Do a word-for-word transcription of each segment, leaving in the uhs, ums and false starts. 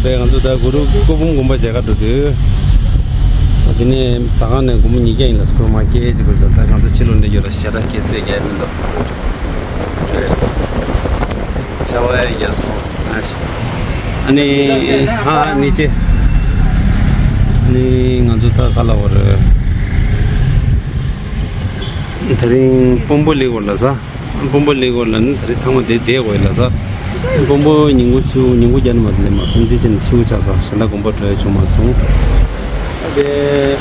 དེ་ང་ཚོ་ད་གུ་རུ་སྐུ་འབུམ་དགོན་པ་མཇལ་ཁ་འགྲོ་དུས། དེ་ནས་ཟ་ཁང་ནས་སྒོར་མོ་ཉིས་བརྒྱ་ཡིན་ལ་སྐུ་མ་སྐྱེལ་ཅིག་དགོས་ཟེར། ད་ང་ཚོ་ཕྱི་ལོགས་འགྲོ་རྒྱུ་ལ་ཞེ་དྲག་སྐྱེལ་རྩིས་རྒྱག་མི་འདུག་ཆར་པ་ཡང་རྒྱག་སོང་། ཨ་ནི་ཧ་ནི་ཅེ། ནི་ང་ཚོ་ད་ག་ལ་བ་རེད། དེ་རིང་དཔོན་པོ་ལི་གོ་ལ་ཟ། དཔོན་པོ་ལི་གོ་ལ་ནི་དེ་རིང་ཚང་མ་དེ་བསྡད་དགོས་ལ་ཟ། དཔོན་པོ་ཉིན་གུང་ཆུ་ཉིན་གུང་རྒྱ་ནི་མ་དེ་ལས་མ་སོང་དེ་ཅན་ཆུ་ཆ་ས་ཞིང་ད་དགོན་པ་འགྲོ་ཡ་བྱུང་མ་སོང་། དེ་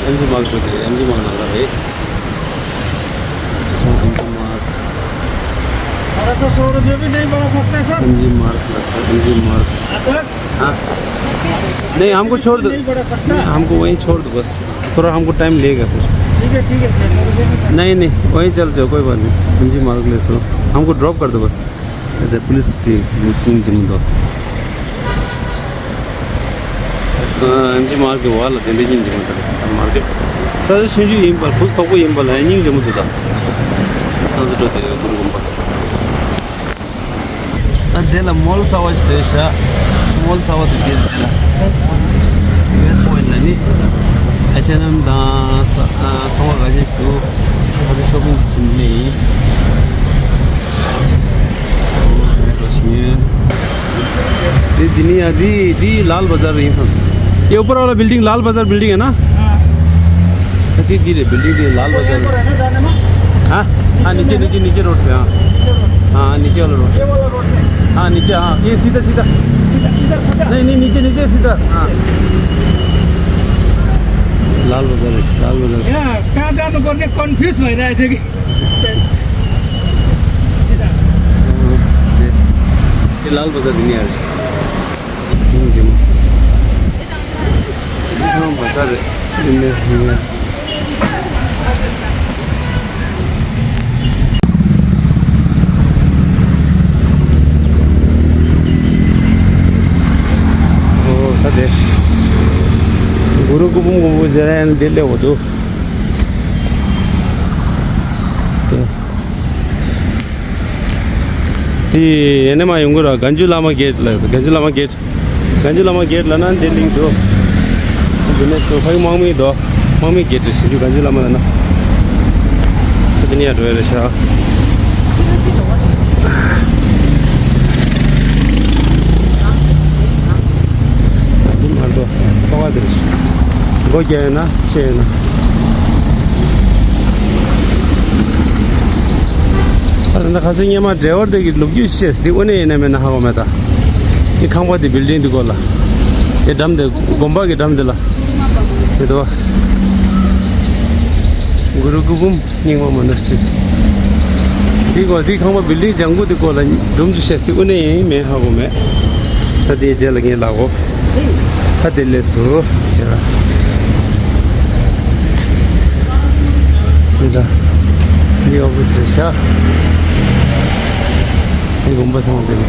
ཨེམ་ཇི་མར་འགྲོ་དེ་ཨེམ་ཇི་མར་ནང་ལ་རེད། ཨེམ་ཇི་མར། हमारा तो सौ रुपये भी नहीं बढ़ा सकते सर। एमजी मार्ग, सर, एमजी मार्ग। हाँ सर। हाँ। नहीं, हमको छोड़ दो। नहीं बढ़ा सकता। नहीं, हमको वहीं छोड़ दो बस। थोड़ा हमको टाइम लेगा फिर। ठीक है, ठीक है, सर, सौ रुपये में। नहीं, नहीं, वहीं चल जाओ, कोई बात नहीं। एमजी मार्ग ले सो। हमको ड्रॉप कर दो बस। अरे पुलिस थी, बुकिंग जिम दो। ཨེམ་ཇི་མར་གི་བར་ལ་དེ་འདྲ་སྙིང་རྗེ་མོ་དང་མར་གི་ས་ཆ་ཆུང་ཆུང་ཡིན་པར་བུ་སྟོག་པོ་ཡིན་པ་ལ་སྙིང་རྗེ་མོ་འདུག་ད། ང་ཚོ་འགྲོ་དེ་གུ་རུ་དགོན་པ། ད་དེ་ལ་མོལ་གསར་བ་བཟོས་ཤག་མོལ་གསར་བ་དེ་དེ་ལ་དེ་ལ། ཝེ་སི་པོ་ཡིན་ལ་ནི། ཨེཆ་ཨེན་ཨེམ་དང་ཚོང་པ་འགའ་ཤས་ཤིག་འདུག་ཁ་ཚ་ཤོ་པིང་ཅིག་ཕྱིན་ནི་ཡིན། འགྲོ་ཤི་ཉེ། དེ་དེ་ནི་ཡ་དེ་དེ་ལ་ལ་བ་ཛར་ཡིན་སམ། ये ऊपर वाला बिल्डिंग लाल बाजार बिल्डिंग है ना? हाँ। दीदी रे बिल्डिंग दे लाल बाजार। हाँ। हाँ, नीचे, नीचे, नीचे रोड पे, हाँ। हाँ, नीचे वाला रोड। ये वाला रोड है। हाँ, नीचे, हाँ, ये सीधा, सीधा। सीधा, सीधा, सीधा। नहीं, नहीं, नीचे, नीचे सीधा। हाँ। लाल बाजार है, लाल बाजार। यहाँ कहाँ जानुपर्ने कन्फ्युज भइरहेछ कि। ये लाल बाजार नहीं आ रहा। ཡིན་གྱི་མོ། ཚང་མ་ས་རེད། ཡིན་ནས་ཡིན་ནས། ཨོ་ས་དེ། གུ་རུ་སྐུ་འབུམ་སྐུ་འབུམ་ཟེར་ཡང་འདི་སླེབས་འོ་འདུག་དེ། དེ་ཡེ་ནས་མ་ཡོང་གི་ར་གན་ཇུ་བླ་མ་གེ་ཊི་ལ་གན་ཇུ་བླ་མ་གེ་ཊི། གན་ཇུ་བླ་མ་གེ་ཊི་ལ་ན་འདི་གླིང་འདུག་འདི་ནས་ཚུར་ཕ་གི་དམག་མི་འདུག་དམག་མི་གེ་ཊི་ཞིག་གན་ཇུ་བླ་མ་ལ་ན། ཁོ་དེ་ནས་ཡར་འགྲོ་ཡ་རེད་ཤག་འདི་མ་འགྲོ་ཐོག་ཁ་དེ་རེད་ཤག་སྒོ་རྒྱག་ཡོད་ན་ཕྱེ་ཡོད་ན། ཨ་ད་ཁ་སང་སྔོན་མ་ཌ་རའི་ཝར་དེ་གི་ལོ་རྒྱུས་བཤད་དེ་དངོས་གནས་ཡིན་ན་མིན་ན་ཧ་གོ་མེད་ད། དེ་ཁང་པ་དེ་བིལ་ཌིང་དེ་སྐོར་ལ། དེ་འགྲམ་དེ་དགོན་པ་གི་འགྲམ་དེ་ལ། དེ་དོ། གུ་རུ་སྐུ་འབུམ་རྙིང་མ་མོ་ན་སི་ཊི། དེ་སྐོར་དེ་ཁང་པ་བིལ་ཌིང་ལྗང་གུ་དེ་སྐོར་ལ་སྒྲུང་ཅིག་བཤད་དེ་དངོས་གནས་ཡིན་མིན་ཧ་གོ་མེད། ད་དེའི་རྗེས་ལ་ངས་ལབ་གོ་ད་དེ་ལས་སུ་བྱས་པ། འདི་ད། འདི་ཨོ་ཕི་སི་རེད་ཤག་འདི་དགོན་པ་ཚང་མ་དེ་རེད།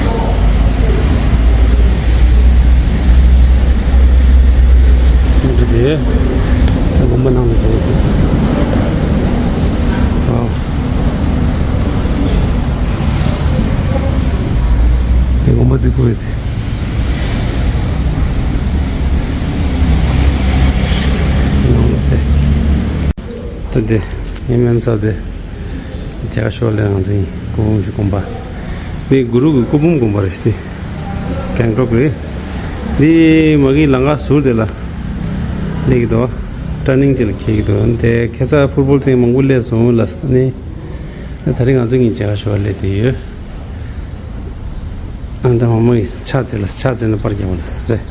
འདི་དེ། དགོན་པ་ནང་ལ་བྱས་ཏེ། ཨ། འདི་དགོན་པ་རྫིག་པོ་རེད་དེ། ད་དེ་ངའི་མེམ་ས་དེ་མཇལ་ཁ་ཞུ་བ་ལས་ང་ཚོ་ཡིན། སྐུ་འབུམ་གྱི་དགོན་པ། འདི་གུ་རུ་གི་སྐུ་འབུམ་དགོན་པ་རེད་དེ། གེང་ཀྲོག་རེད། འདི་མ་གི་ལམ་ཁ་ཟུར་དེ་ལ་སླེབས་ཀྱི་འདུག་ཊར་ནིང་ཅིག་ལ་འཁེལ་གྱི་འདུག་དེ་ཁ་སང་ཕུཊ་བོལ་ཚན་མང་པོ་སླེབས་སོང་ལ་ནི། ད་རིང་ང་ཚོ་གཉིས་མཇལ་ཁ་ཞུ་བ་སླེབས་བསྡད་ཡོད། ཨ་ད་མ་མོ་ཡིས་ཕྱག་འཚལ་ལ་ཕྱག་འཚལ་ན་པར་རྒྱག་པ་ལ་རེད།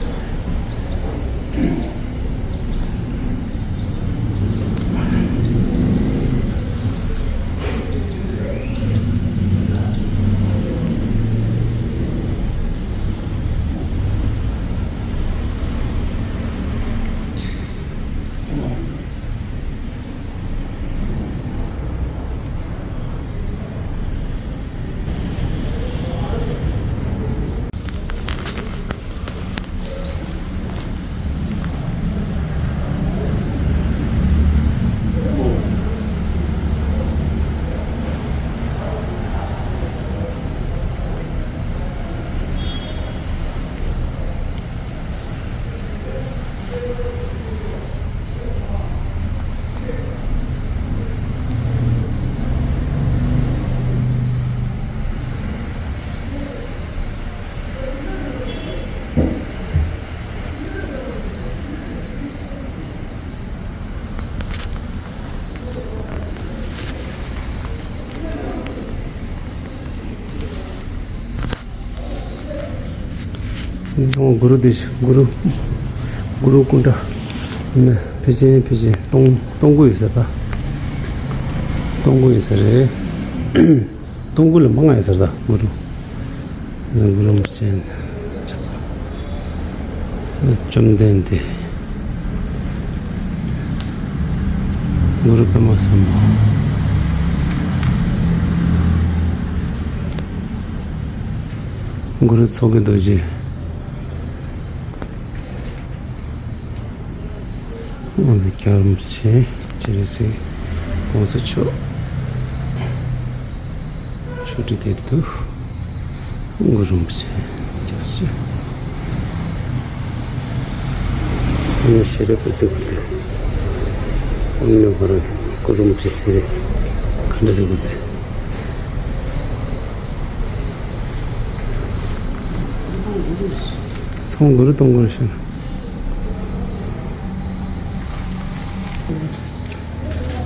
ཚང་མ་གུ་རུ་དེ་གུ་རུ་གུ་རུ་སྐུ་འདྲ་ནི་ཕལ་ཆེར་ཕལ་ཆེར་སྟོང་སྟོང་དགུ་ཡོད་ས་རེད། སྟོང་དགུ་ཡོད་ས་རེད། སྟོང་དགུ་ལས་མང་ང་ཡོད་ས་རེད་ད་གུ་རུ། གུ་རུ་རིན་པོ་ཆེ། བཅོམ་ལྡན་འདས། གུ་རུ་པདྨ་སམ་བྷོ། གུ་རུ་མཚོ་སྐྱེས་རྡོ་རྗེ། ང་ཚོ་རྒྱལ་བ་རིན་པོ་ཆེ་སྤྱན་རས་གཟིགས་གོང་ས་མཆོག་ཆོས་ཁྲི་དེ་འདུག་གུ་རུ་རིན་པོ་ཆེ་སྐྱབས་བཅོལ། ཨ་ནི་ཤེས་རབ་པའི་གཟིགས་པ་དེ། ཨ་ནི་གུ་རུ་གུ་རུ་རིན་པོ་ཆེ་ཟེར་ག་འདྲ་གཟིགས་པ་དེ། ཚང་མ་གུ་རུ་གཏོང་དགོས་ཤིང་།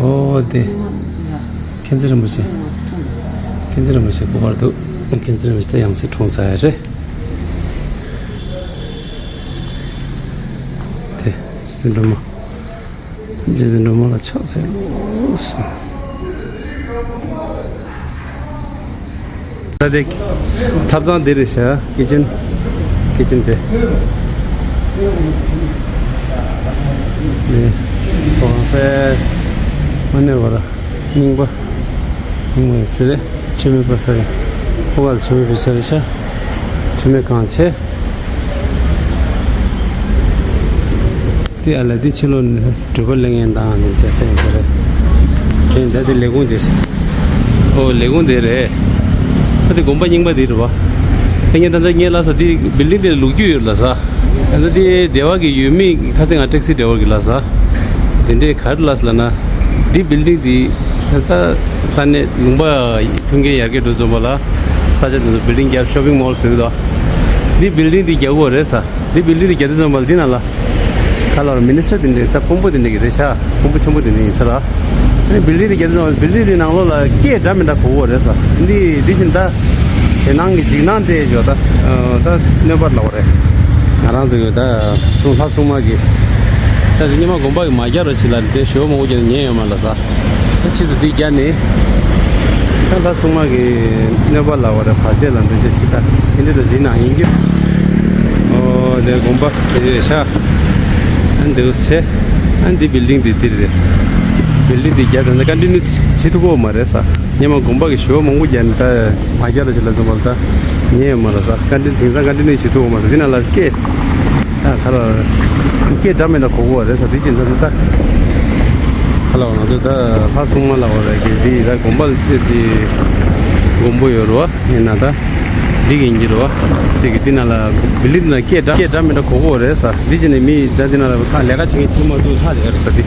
ཨོ་དེ། མཁྱེན་བརྩེ་རིན་པོ་ཆེ། མཁྱེན་བརྩེ་རིན་པོ་ཆེ་སྐུ་པར་འདུག་མཁྱེན་བརྩེ་རིན་པོ་ཆེ་ད་ཡང་སྲིད་འཁྲུངས་ཚར་ཡ་རེད། དེ། སྲིད་སྒྲོལ་མ། རྗེ་བཙུན་སྒྲོལ་མ་ལ་ཕྱག་འཚལ་ལོ། ད་དེ། ཐབ་ཚང་འདི་རེད་ཤག་ཀི་ཅན། ཀི་ཅན་དེ། ནི། ཚོང་པའི། མ་ནས་བར། རྙིང་པ། རྙིང་པ་ཟེར་རེད། ཆུ་མེད་པ་ས་རེད། ཐོག་ཁ་ལ་ཆུ་མེད་པ་ས་རེད་ཤག་ཆུ་མེད་གང་ཆེ། དེ་ཨ་ལ་དེ་ཕྱི་ལོགས་ནས་སྒྲུབ་པ་གླེང་ཡས་དང་ནི་བསྡད་ས་ཡིན་ས་རེད། དེ་ད་དེ་ལས་ཁུངས་དེ། ཨོ་ལས་ཁུངས་དེ་རེད། ད་དེ་དགོན་པ་རྙིང་པ་དེ་རེད་བ། ད་ངས་ད་ལྟ་ངས་ལབ་ས་དེ་བིལ་ཌིང་དེ་ལོ་རྒྱུས་ཡོད་ལབ་ས། ད་ལྟ་དེ་སྡེ་བ་གི་ཡུལ་མི་ཁ་སང་ང་ཊེག་སི་ཌ་རའི་ཝར་གི་ལབ་ས། དེ་འདྲས་ག་རེ་ལབ་ས་ལབ་ན། འདི་བིལ་ཌིང་འདི་ད་ས་གནས་ལུང་པ་མཐུན་རྐྱེན་ཡར་རྒྱས་འགྲོ་ཙམ་པ་ལ་ས་ཆ་དེ་ཚོ་བིལ་ཌིང་བརྒྱབ་ཤོ་པིང་མོལ་ཟེར་གི་འདུག་འདི་བིལ་ཌིང་འདི་རྒྱག་དགོས་རེད་ས། འདི་བིལ་ཌིང་འདི་རྒྱག་དུས་ཙམ་པ་ལ་འདི་ནང་ལ་ག་ལ་མི་ནི་སི་ཊར་དེ་འདྲས་ད་དཔོན་པོ་དེ་འདྲས་ཀྱི་རེད་ཤག་དཔོན་པོ་ཆེན་པོ་དེ་འདྲས་ཡིན་ས་ར། ཨ་ནི་བིལ་ཌིང་འདི་རྒྱག་དུས་ཙམ་པ་བིལ་ཌིང་འདི་ནང་ལོགས་ལ་སྐད་འདྲ་མི་འདྲ་གོ་གི་རེད་ས། འདི་འདི་བཞིན་ད་ཞེད་སྣང་གི་འཇིགས་སྣང་སྤྲད་ཞོག་ད་ད་གནོད་པ་ལབ་པ་རེད། ང་རང་ཚོ་གི་ད་སྲུང་ལྷ་སྲུང་མ་གི་ད་སྙེ་མ་དགོན་པ་གི་མ་རྒྱག་རོགས་བྱེད་ལ་དེ་ཞོ་མང་པོ་རྒྱག་ཉན་ཡོད་མ་ལ་ས། ད་ཕྱིས་སུ་འདི་རྒྱག་ནི། ད་ལྷ་སྲུང་མ་གི་གནོད་པ་ལབ་པ་རེད། བར་ཆད་ལ་འདུ་འདི་ཞིག་ད་དེ་འདྲ་དུ་འཛིན་ན་ཡིན་གྱི། ཨོ་དེ་དགོན་པ་དེ་རེད་ཤག་ཨ་འདི་བྱས། ཨ་འདི་བིལ་ཌིང་འདི་འདི་རེད། བིལ་ཌིང་འདི་རྒྱག་ད་ད་ཀོན་ཊི་ནིའུ་བྱེད་ཐུབ་ཀྱི་ཡོད་མ་རེད་ས། སྙེ་མ་དགོན་པ་གི་ཞོ་མང་པོ་རྒྱག་ནི་ད་མ་རྒྱག་རོགས་བྱེད་ལ་སོང་བ་ལ་ད་ཉན་ཡོད་མ་རེད་ས། ཀོན་ཊི་དེང་སང་ཀོན་ཊི་ནིའུ་བྱེད་ཐུབ་ཀྱི་ཡོད་མ་རེད་ས། འདི་ནང་ལ་སྐད་ད་ག་ལ་སྐད་འདྲ་མི་འདྲ་གོ་གི་ཡོད་རེད་ས། འདི་ཅི་འདྲ་འདི་ད་ག་ལ་ང་ཚོ་ད་ལྷ་སྲུང་མ་ལབ་པ་རེད་གི། འདི་ད་དགོན་པ་འདི་མགོན་པོ་ཡོད་རེད་བ། ཡིན་ན་ད་འདི་གི་ཡིན་གྱི་རེད་བ། ཅིག་གི་འདི་ནང་ལ་བིལ་ཌིང་ནང་སྐད་འདྲ་སྐད་འདྲ་མི་འདྲ་གོ་གི་ཡོད་རེད་ས། འདི་ཅི་ནས་མི་ད་འདི་ནང་ལ་ཁ་ལས་ཀ་བྱེད་མཁན་ཅིག་མ་འདུག་ཧ་ལས་རེད་ས་འདི།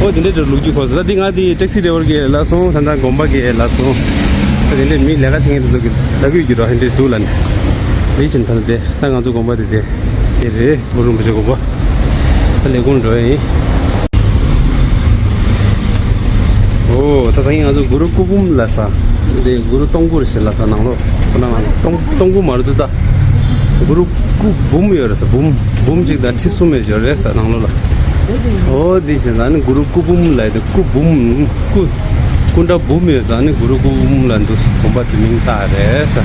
ཨོ་འདི་འདྲ་འདྲ་ལུག་རྒྱུ་གོ་ས། ད་འདི་ང་འདི་ཊེག་སི་ཌ་རའི་ཝར་གི་ལ་སོང་། ད་ད་དགོན་པ་གི་ལ་སོང་། ད་འདི་འདྲ་མི་ལས་ཀ་བྱེད་མཁན་དེ་ཚོ་གི་ལབ་ཡོད་ཀྱི་རེད་བ། འདི་འདྲ་འདུག་ལབ་ནས། འདི་ཅི་ད་འདི་ད་ང་ཚོ་དགོན་པ་འདི་དེ་འདི་རེད། གུ་རུ་རིན་པོ་ཆེ་དགོན་པ། ད་ལས་ཁུངས་འགྲོ་ཡ་ཡིན། ཨོ་ད་ད་ཡིན་ང་ཚོ་གུ་རུ་སྐུ་འབུམ་ལབ་ས། འདི་གུ་རུ་སྟོང་སྐུ་རེད་ཟེར་ལབ་ས་ནང་ལོགས། ཁོ་ན་ང་སྟོང་སྟོང་སྐུ་མ་རེད་འདུག་ད། གུ་རུ་སྐུ་འབུམ་ཡོད་རེད་ས། འབུམ་འབུམ་གཅིག་དང་ཁྲི་གསུམ་ཡོད་ཞོར་རེད་ས་ནང་ལོགས་ལ། ཨོ་འདི་བྱས་ཙང་ནི་གུ་རུ་སྐུ་འབུམ་ལབ་ཡ་དེ་སྐུ་འབུམ་སྐུ་སྐུ་འདྲ་འབུམ་ཡོད་ཙང་ནི་གུ་རུ་སྐུ་འབུམ་ལབ་འདུག་དགོན་པ་དེ་མིང་བཏགས་རེད་ས།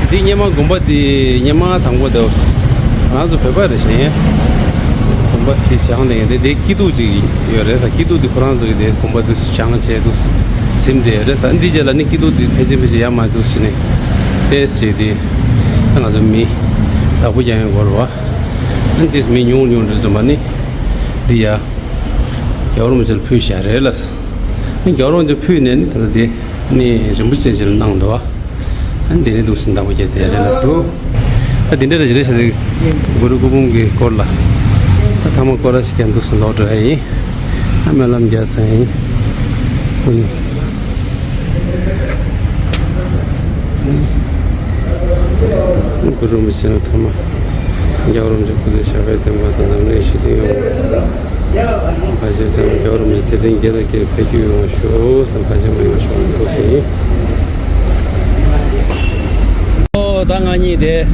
འདི་སྙེ་མ་དགོན་པ་དེ་སྙེ་མ་དང་པོ་དེ་ང་ཚོ་བོད་པ་རེད་ཤེས། དགོན་པ་དེ་བྱང་ལ་ཡིན་དེ་དེ་སྐྱིད་སྡུག་ཅིག་ཡོད་རེད་ས། སྐྱིད་སྡུག་དེ་ཁོ་རང་ཚོ་གི་དེ་དགོན་པ་དེ་བྱང་བྱས་འདུག་ཟིན་དེ་རེད་ས། འདི་རྗེས་ལ་ནི་སྐྱིད་སྡུག་དེ་ཕལ་ཆེར་ཕལ་ཆེར་ཡར་མར་འདུག་ཟིན་ནས་ཏེས་བྱས་དེ་ད་ང་ཚོ་མི་བདག་པོ་རྒྱག་ཡོང་གི་རེད་བ། ཨ་ནི་དེ་མི་ཉུང་ཉུང་འགྲོ་ཙམ་པ་ནི་འདི་ཡ། རྒྱལ་བ་རིན་པོ་ཆེ་ལ་ཕུལ་བཞག་རེད་ལ། ཨ་ནི་རྒྱལ་བ་རིན་པོ་ཆེ་ཕུལ་ནས་ནི་ད་ལྟ་དེ་ནི་རིན་པོ་ཆེ་ཅིག་ལ་གནང་འདུག་ཨ་ནི་དེ་ནི་འདུག་སེ་བདག་པོ་རྒྱག་དེ་རེད་ལ་སུ། ཨ་དེ་འདྲ་རེ་རེ་བྱས་ཏེ་གུ་རུ་སྐུ་འབུམ་གྱི་སྐོར་ལ་ད་ཐ་མ་སྐོར་ར་ཞིག་ཀྱང་འདུག་སེ་ལོག་འགྲོ་ཡ་ཡིན། ཨ་སྨོན་ལམ་རྒྱག་ཚར་ཡིན། ཨུམ། གུ་རུ་རིན་པོ་ཆེ་ཐ་མ་རྒྱལ་བ་རིན་པོ་ཆེ་སྐུ་ཚེ་ཞབས་པད་བརྟན་པ་དང་འཛམ་གླིང་ཞི་བདེ་ཡོང་བ། ཕལ་ཆེར་ཚང་མ་རྒྱལ་བ་རིན་པོ་ཆེ་དེ་རིང་རྒྱལ་དང་རྒྱལ་འཕེལ་རྒྱས་ཡོང་བ་ཤོག་ཟེར་ཕལ་ཆེར་མ་ཡོང་བ་ཤོག་འདུག་ཟེར་ཡིན། ཨོ་ད་ང་གཉིས་དེ་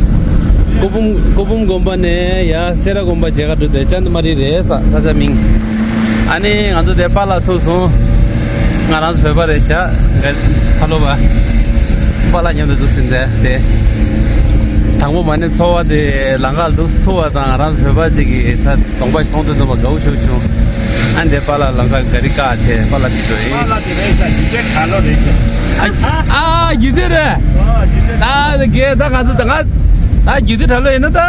སྐུ་འབུམ་སྐུ་འབུམ་དགོན་པ་ནས་ཡ་སེ་ར་དགོན་པ་མཇལ་ཁ་འགྲོ་དེ་ཅན་དུ་མ་རི་རེད་ས་ས་ཆ་མིང་། ཨ་ནི་ང་ཚོ་དེ་པཱ་ལགས་ཐུག་སོང་། ང་རང་ཚོ་བོད་པ་རེད་ཤག་ཧ་ལོ་བ། པཱ་ལགས་མཉམ་དུ་འདུག་ཟིན་དེ་དེ། དང་པོ་མ་ནི་ཚོར་བ་དེ་ལམ་ཁ་ལ་འདུག་ཐུག་པ་དང་ང་རང་ཚོ་བོད་པ་ཅིག་གིས་ད་གདོང་པ་ཞིག་མཐོང་དུས་འདུག་པ་དགའ་བོ་ཞིག་བྱུང་། ཨ་འདི་པཱ་ལགས་ལམ་སང་ག་རི་བཀག་བྱས་པཱ་ལགས་ཁྲིད་འགྲོ་ཡིན། པཱ་ལགས་དེ་རེད་ཤག་རྒྱུད་སྡེ་ག་ལོ་རེད་ཤག་ཨ་ཨ་རྒྱུད་སྡེ་རེད། ཨ་རྒྱུད་སྡེ། ད་དེ་གས་ད་ང་ཚོ་ད་ང་ད་རྒྱུད་སྡེ་གྲྭ་ལོ་ཡིན་ན་ད་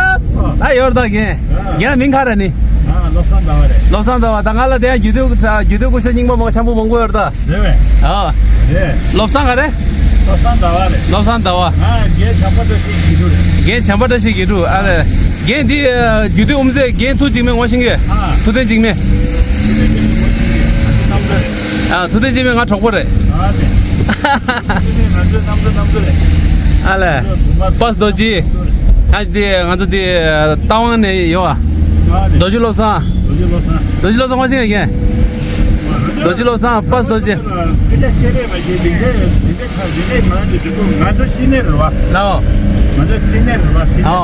ད་ཡོད་རེད་ད་རྒན། རྒན་མིང་ག་རེ་ནི། ཨ་བློ་བཟང་ཟླ་བ་རེད། བློ་བཟང་ཟླ་བ། ད་ང་ལ་དེ་ཡང་རྒྱུད་སྡེ་གྲྭ་རྒྱུད་སྡེ་སྐུ་ཞབས་རྙིང་པ་མ་འཆམ་པོ་མང་པོ་ཡོད་རེད་ད། རེད་བས། ཨ། རེད། བློ་བཟང་ག་རེ། བློ་བཟང་ཟླ་བ་རེད། བློ་བཟང་ཟླ་བ། ང་རྒན་བྱམས་པ་བཀྲ་ཤིས་དགེ་ཕྲུག་རེད། རྒན་བྱམས་པ་བཀྲ་ཤིས་དགེ་ཕྲུག་ཨ་རེད། རྒན་འདི་རྒྱུད་སྡེ་དབུ་མཛད་རྒན་ཐུགས་འཇིགས་མེད་ངོ་ཤེས་ཀྱི། ཨ། ཐུགས་རྟེན་འཇིགས་མེད། ཐུགས་རྟེན་འཇིགས་མེད་ངོ་ཤེས་ཀྱི། ང་ཚོ་རྣམ་གྲོལ་རེད། ཨ། ཐུགས་རྟེན་འཇིགས་མེད་ང་གྲོགས་པོ་རེད། ཨ་ནི། ཐུགས་རྟེན་འཇིགས་མེད་ང་ཚོའི་རྣམ་གྲོལ་རྣམ་གྲོལ་རེད། ཨ་ལས། ང་ཚོ་བུམ་པ་སྤ་རྡོ་རྗེ། ཨ་འདི་ང་ཚོ་འདི་རྟ་དབང་ནས་ཡོད་ཨ། ཨ་ནི། རྡོ་རྗེ་བློ་བཟང་། རྡོ་རྗེ་བློ་བཟང་། རྡོ་རྗེ་བློ་བཟང་ངོ་ཤེས་ཀྱི། རྡོ་རྗེ་བློ་བཟང་སྤ་རྡོ་རྗེ། སྐད་ཆ་བཤད་རེས་མ་བྱེད་འདི་འདྲའི་འདི་འདྲའི་ཆ་འདི་འདྲའི་མ་འདི་འདི་ཚོ་ང་ཚོ་ཤི་ནས་རེད་བ། ལའོ། ང་ཚོ་ཤི་ནས་རེད་བ་ཤི་ནས། ཨ་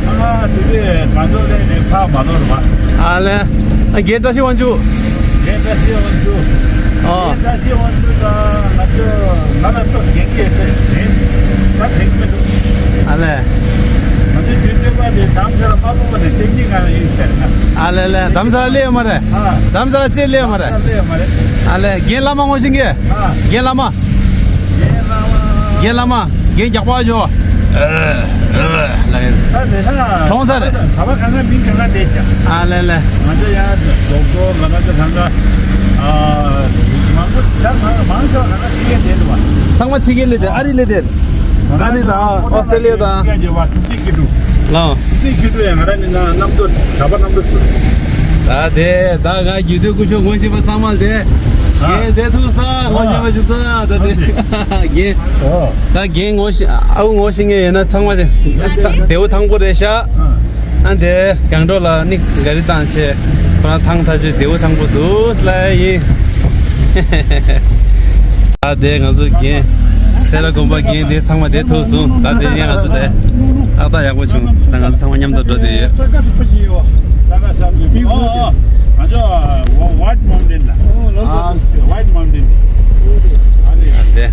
ཨ། ཨ་དེ་དུས་ང་ཚོ་ལས་ནས་ཕར་མ་ལོ་རེད་བ། ཨ་ལས། ཨ་རྒན་བཀྲ་ཤིས་དབང་ཕྱུག་རྒན་བཀྲ་ཤིས་དབང་ཕྱུག་ཨ། རྒན་བཀྲ་ཤིས་དབང་ཕྱུག་དང་ང་ཚོ་ང་ལ་ཏོ་རྒན་གྱི་ཡོད་ཚད་རེད། ད་རེད་མི་འདུག་ཨ་ལས། ང་ཚོ་དུས་ཚོད་པ་དེ་དམ་ས་ལ་མ་ཕོག་པ་དེ་ཏིང་ཏིང་ང་ཡིན་ཟེར་ན། ཨ་ལས་ལས། དམ་ས་ལ་སླེབས་ཡོད་མ་རེད། ཨ། དམ་ས་ལ་ཅེས་སླེབས་ཡོད་མ་རེད། ཨ་ལས་ལས། རྒན་བླ་མ་ངོ་ཤེས་ཀྱི། ཨ། རྒན་བླ་མ། རྒན་བླ་མ། རྒན་རྒྱགས་པ་ཇོ། ཨ། ཨ། ལ་ཡིན། ད་དེ་ན་གྲོང་ས་རེད། ག་བ་གང་ག་མིང་གང་ག་དེ་ཀྱང་། ཨ་ལས་ལས། ང་ཚོ་ཡང་རྡོག་རྡོག་ང་ཚོ་གང་ག་ཨ། མང་པོ་ད་མང་མང་ཆེ་བ་གང་ག་ཕྱི་རྒྱལ་བསྡད་འདུག་བ། ཚང་མ་ཕྱི་རྒྱལ་ལ་བསྡད། ཨ་རི་ལ་བསྡད། ཨ་རི་དང་ཨོ་སི་ཀྲེ་ལི་ཡ་དང་། ཐུབ་བསྟན་མཁས་གྲུབ། ལའོ། ཐུབ་བསྟན་མཁས་གྲུབ་ཡང་ང་རང་ནི་ན་རྣམ་རྟོག་གྲྭ་པ་རྣམ་རྟོག་ཚུད། ད་དེ་ད་ང་རྒྱུད་སྟོད་སྐུ་ཞབས་ངོ་ཤེས་པ་ཚང་མ་དེ། ཨ། ངས་དེ་ཐུག་ས་ངོ་ཤེས་པ་ཞིག་ཐུག་ད་དེ། ཨ། རྒན། ཨོ། ད་རྒན་ངོ་ཤེས་ཨ་ཁུ་ངོ་ཤེས་མཁན་ཡོད་ན་ཚང་མ་ཞིག་ད་བདེ་བོ་ཐང་པོ་རེད་ཤག་ཨ། ཨ་འདི་རྒྱང་སྒྲོག་ལ་ནི་ག་རི་བཏང་བྱས་ཁོ་རང་ཐང་ཐག་ཆོད་བདེ་བོ་ཐང་པོ་འདུག་ལ་ཡིན། ད་དེ་ང་ཚོ་རྒན་སེ་ར་དགོན་པ་རྒན་དེ་ཚང་མ་དེ་ཐུག་སོང་། ད་དེ་ནས་ང་ཚོ་དེ་ཏག་ཏག་ཡག་པོ་བྱུང་། ད་ང་ཚོ་ཚང་མ་མཉམ་དུ་འགྲོ་དེ་ཡོད། ང་ཚོ་White Mountain ལ། White Mountain དེ།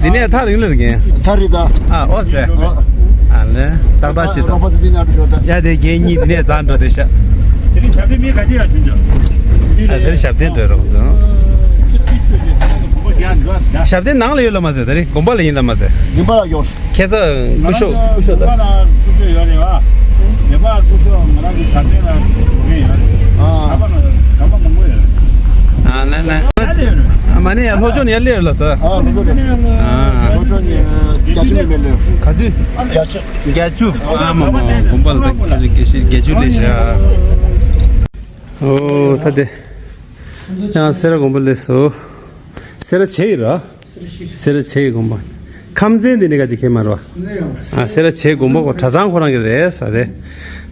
འདི་ནས་ཐག་རིང་ལ་རེད་རྒན། ཐག་རིང་ད། ཨ་ཨོ་སི་པེ། ཨ་ལེ་ཏག་ཏག་བྱེད་དང་། ཡ་དེ་རྒན་གཉིས་འདི་ནས་འཛག་འགྲོ་དེ་ཤ། དེ་རིང་ཞབས་བརྟན་མི་ག་ཚོད་ཡར་བྱུང་ཆོག་ཨ་དེ་རིང་ཞབས་བརྟན་འགྲོ་རོགས་ཚོ། ཞབས་བརྟན་ནང་ལ་ཡོད་ལ་མ་ཟེར། དེ་རིང་དགོན་པ་ལ་ཡིན་ལ་མ་ཟེར། དགོན་པ་ལ་ཡོང་། ཁ་སང་སྐུ་ཞབས་སྐུ་ཞབས་དང་། ང་རང་ཚོ་སྐུ་ཞབས་ཡོད་རེད་བ། ནེ་པ་སྐུ་ཞབས་ང་རང་གི་ཞབས་བརྟན་ལ་འགྲོ་མཁན་ཡོད་རེད། ཨ། གྲྭ་པ་ལ་གྲྭ་པ་མང་པོ་ཡོད་རེད། ཨ་ལེ་ལེ། ཨ་མ་ནི་ཡ་ལྷོ་ཕྱོགས་ནས་ཡར་སླེབས་ལ་ས། ཨ་ལྷོ་ཕྱོགས་ནས། ཨ། ལྷོ་ཕྱོགས་ནས་བརྒྱད་ཅུ་མི་མེད་ལེ། ག་ཚོད། བརྒྱད་ཅུ། བརྒྱད་ཅུ། ཨ་མ་མ་དགོན་པ་ལ་ད་ག་ཚོད་བརྒྱད་ཅུ་བརྒྱད་ཅུ་སླེབས་ཤག་ཨོ་ད་དེ། ཡང་སེ་ར་དགོན་པ་སླེབས་སོ། སེ་ར་བྱེས་ཡིན་ར། སེ་ར་བྱེས་ཀྱི་དགོན་པ། ཁམས་ཚན་འདི་ནི་ག་ཅིག་ཁེལ་མ་རེད་བ། ཨ་སེ་ར་བྱེས་དགོན་པ་གོ་གྲྭ་ཚང་ཁོ་རང་གི་རེད་ས་རེད།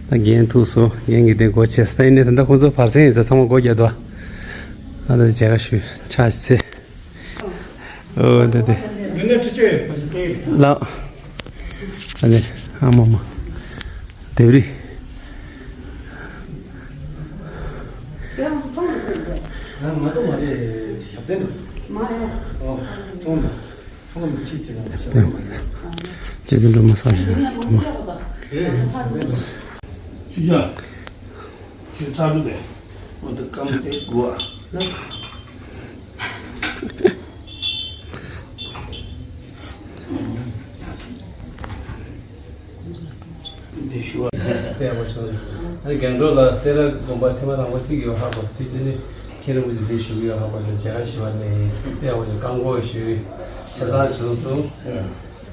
ད་རྒན་ཐུག་སོང་། རྒན་གྱིས་དེ་སྒོ་ཕྱེས་ས་ཡིན་ནའི་ད་ལྟ་ཁོང་ཚོ་བར་གསེང་ཡིན་ས་ཚང་མ་སྒོ་བརྒྱབ་འདུག་ཨ་ད་མཇལ་ཁ་ཞུ་ཆ་ཚེ། ཨོ་ད་དེ། ལགས། ཨ་ནི་ཨ་མ་མ། ལྡེབས་རིས། ང་མ་གཏོགས་མ་རེད། ཞབས་བརྟན་འགྲོ། མ་ཡ། ཨོ། ཚོང་དང་། ཚོང་མི་གཅིག་དེ་ལ་ཞབས་བརྟན་མ་རེད། ཅེ་ཙི་འགྲོ་མ་ས་ཞིག་འགྲོ་མ། རེད་ཞབས་བརྟན་འགྲོ། ཆུ་ཇ། ཆུ་ཚ་གྲུབ་པས། འོ་ད་སྐམ་སྟེ་དགོས་ཨ། འདི་ཞུ་བ། དཔེ་ཡག་པོ་བྱུང་། ཨ་ནི་རྒྱང་སྒྲོག་ལ་སེ་ར་དགོན་པ་ཐེངས་མ་དང་པོ་གཅིག་ཡོད་ཧ་གོ། དེ་རྗེས་ནི་མཁན་རིན་པོ་ཆེ་འདི་བཞུགས་ཡོད་ཧ་གོ་ཟེར་མཇལ་ཁ་ཞུ་བ་ནས་དཔེ་ཡག་པོ་བྱུང་། བཀའ་བསྒོ་ཞུས། ཆ་ཚང་བྱུང་སོང་།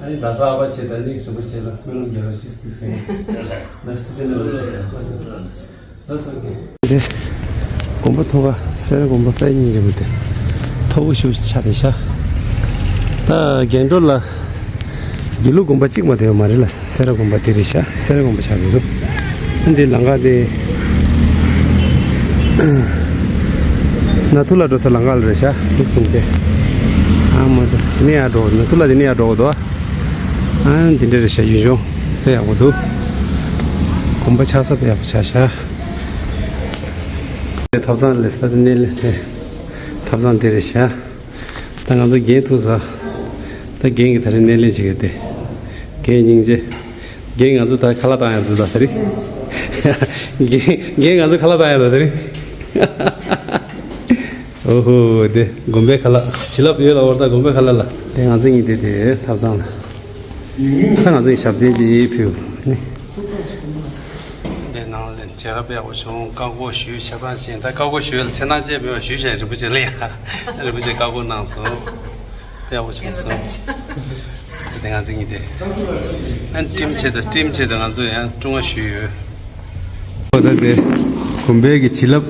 ཨ་ནི་རྡ་ས་ཨ་ཕ་བྱས་ད་ནི་རིན་པོ་ཆེ་ལ་སྨོན་ལམ་རྒྱག་རོགས་ཞེས་དེ་གསུངས་ཡོད། ལགས་སོ། དེ་ཅི་ནས་རིན་པོ་ཆེ་ལགས་སོ། ལགས་སོ། དེ། དགོན་པ་ཐོག་ཁ་སེ་ར་དགོན་པ་དཔེ་སྙིང་རྗེ་མོ་དེ། མཐོ་པོ་ཞེ་པོ་ཆགས་བསྡད་ཤག་ད་རྒྱང་སྒྲོག་ལ། དགེ་ལུགས་དགོན་པ་གཅིག་མ་གཏོགས་ཡོད་མ་རེད་ལ། སེ་ར་དགོན་པ་དེ་རེད་ཤག་སེ་ར་དགོན་པ་ཆགས་བསྡད་འདུག་ཨ་འདི་ལམ་ཁ་དེ། ནགས་ཐུག་ལ་འགྲོ་ས་ལམ་ཁ་ལ་རེད་ཤག་ལུག་སྲིན་དེ། ཨ་མ་དེ་ནས་ཡར་འགྲོ། ནགས་ཐུག་ལ་དེ་ནས་ཡར་འགྲོ་དགོས་འདུག་ཨ་འདི་འདྲ་རེད་ཤག་ཡུལ་ལྗོངས་དཔེ་ཡག་པོ་འདུག་གོམ་པ་ཆགས་ས་དཔེ་ཡག་པོ་ཆགས་ཤག་ཐབ་ཚང་ལས་ས་དེ་གནས་ལས་ཐབ་ཚང་དེ་རེད་ཤག་ད་ང་ཚོ་རྒན་ཐུག་ས། ད་རྒན་གྱི་ད་རེས་སྣེ་ལེན་བྱེད་ཀྱི་དེ། རྒན་སྙིང་རྗེ། རྒན་ང་ཚོ་ད་ཁ་ལག་བཏང་ཡག་འདུག་ད་ད་རེས། རྒན་རྒན་ང་ཚོ་ཁ་ལག་བཏང་ཡག་འདུག་ད་རེས། ཨོ་ཧོ། དེ་དགོན་པའི་ཁ་ལག་བྱིན་རླབས་ཡོད་ལ། འོར་ད་དགོན་པའི་ཁ་ལག་ལ། དེ་ང་ཚོ་གཉིས་དེ་དེ་ཐབ་ཚང་ལ། ད་ང་ཚོ་གི་ཞབས་བརྟན་ཅིག་ཕུལ་ནི། དེ་ནང་ལ་མཇལ་ཁ་དཔེ་ཡག་པོ་བྱུང་། བཀའ་བསྒོ་ཞུས། ཆ་ཚང་བྱས། ད་བཀའ་བསྒོ་ཞུས་ལ་མཚན་ནག་ཅེས་མེད་པ་ཞུས་བྱས། རིན་པོ་ཆེ་ལ་ཡ། རིན་པོ་ཆེ་བཀའ་བསྒོ་གནང་སོང་། དཔེ་ཡག་པོ་བྱུང་སོང་། དེ་ང་ཚོ་གཉིས་དེ། ཨན་ཀྲིམ་ཆེད་དུ་ཀྲིམ་ཆེད་དུ་ང་ཚོ་ཡང་ཀྲུང་ང་ཞུས་ཡོད། ཨོ་ད་དེ་དགོན་པའི་གི་བྱིན་རླབས་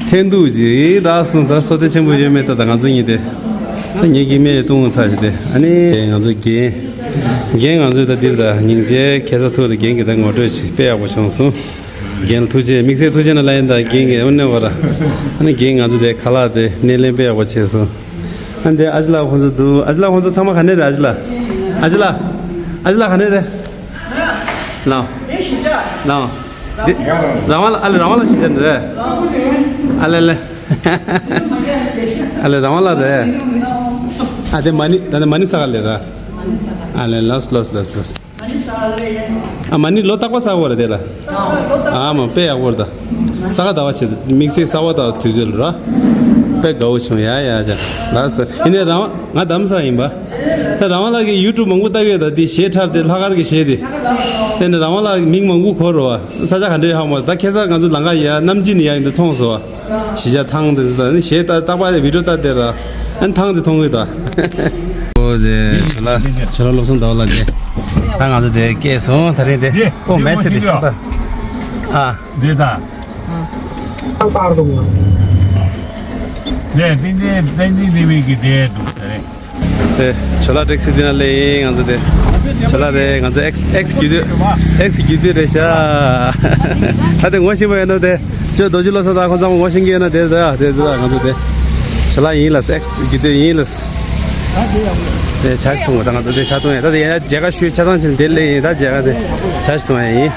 ཐེན་འདུག་ཅིག་རག་སོང་། ད་བསོད་བདེ་ཆེན་པོ་ཡོད་མེད་ད་ད་ང་ཚོ་གཉིས་དེ། ད་ངེད་ཀྱི་སྨན་བཏུང་ཚར་ཞིག་དེ། ཨ་ནི་ང་ཚོ་རྒན། རྒན་ང་ཚོས་ད་འདིར་ད་སྙིང་རྗེ་ཁ་སང་ཐུག་ལ་རྒན་གྱིས་ད་ངོ་སྤྲོད་ཅིག་དཔེ་ཡག་པོ་བྱུང་སོང་། རྒན་ལ་ཐུགས་རྗེ། དམིགས་བསལ་ཐུགས་རྗེ་གནང་ལབ་ཡིན། ད་རྒན་གྱིས་དངོས་གནས་བ་ར། ཨ་ནི་རྒན་ང་ཚོ་དེ་ཁ་ལག་དེ་སྣེ་ལེན་དཔེ་ཡག་པོ་བྱས་སོང་། ཨ་འདི་ཨ་ཅེ་ལགས་ཁོང་ཚོ་འདུག་ཨ་ཅེ་ལགས་ཁོང་ཚོ་ཚང་མ་ག་ནས་རེད། ཨ་ཅེ་ལགས། ཨ་ཅེ་ལགས། ཨ་ཅེ་ལགས་ག་ནས་རེད། ལགས། ལགས། འདི་རང་དབང་ལགས། ཨ་ལེ་རང་དབང་ལགས་ཞིག་ཅན་རེད། ཨ་ལེ་ལེ། ཨ་ལེ་རང་དབང་ལགས་རེད། ཨ་དེ་མ་ཎི་ད་ནི་མ་ཎི་ས་ག་ལེ་ར། ཨ་ལེ་ལགས་ལགས་ལགས་ལགས་ལགས། ཨ་མ་ཎི་ལོ་རྟག་པ་ས་ག་བ་རེད་དེ་ལ། ཨ་མ་དཔེ་ཡག་པོ་རེད་ད། ས་ག་ཟླ་བ་བྱེད་དམིགས་བསལ་གསར་པ་དང་དུས་ཚོད་ལ་ར། དཔེ་དགའ་བོ་བྱུང་། ཡ་ཡ་ཅག་ལགས་སོ། ཡིན་ནའི་རང་དབང་ང་རྡ་རམ་ས་ལ་ཡིན་པ། ད་རང་དབང་ལགས་ཀྱིས་ཡུ་ཊུབ་མང་པོ་ལྟ་གི་ཡོད། ད་དེ་གཞས་འཁྲབ་དེ་ལྷག་དཀར་གྱི་གཞས་དེ། དེ་ནས་རང་དབང་ལགས་མིང་མང་པོ་གོ་རོ་བ། ས་ཆ་ག་འདྲའི་ཧ་མ། ད་ཁ་སང་ང་ཚོ་ལམ་ཁ་ཡ་གནམ་རྒྱུན་ནས་ཡ་ཡིན་དུ་མཐོང་སོང་བ། གཞིས་ཆགས་ཐང་དེ་ཚོ་ད་ནི་གཞས་ད་རྟག་པར་བི་ཌིའོ་ལྟ་དེ་ར། ཨན་ཐང་དེ་མཐོང་གི་ད། ཨོ་དེ་ཇོ་ལགས་ཇོ་ལགས་བློ་བཟང་ཟླ་བ་ལགས་དེ། ད་ང་ཚོ་དེ་སྐྱེས་སོང་ད་རེས་དེ། ཨོ་མེ་སི་ཌིས་ད། ཨ། འདི་དང་། ལས་ཏན་ཏན་ཏན་ཏན་ཏན་མིན་གྱི་དེ་འདུག་ད་རེས། དེ་ཇོ་ལགས་ཊེག་སི་འདི་ན་སླེབས་ཡིན། ང་ཚོ་དེ་ཇོ་ལགས་རེད། ང་ཚོ་ཨེགས་ཨེགས་རྒྱུད་སྟོད་ཨེགས་རྒྱུད་སྟོད་རེད་ཤག་ད་དེ་ངོ་ཤེས་པ་ཡོད་ན་དེ་ཅོ་རྡོ་རྗེ་བློ་བཟང་དང་ཁོང་ཚང་མ་ངོ་ཤེས་ཀྱི་ཡོད་ན་དེ་དེ་དེ་དེ་ང་ཚོ་དེ་ཇོ་ལགས་ཡིན་ལ། ཨེགས་རྒྱུད་སྟོད་ཡིན་ལ། དེ་ཇ་ཞིག་འཐུང་བ་ད་ང་ཚོ་དེ་ཇ་འཐུང་ཡ། ད་དེ་ཡིན་ན་མཇལ་ཁ་ཞུས་ཆ་ཚང་ཕྱིན་དེ་སླེབས་ཡིན། ད་མཇལ་ཁ་དེ་ཇ་ཞིག་འཐུང་ཡ་ཡིན།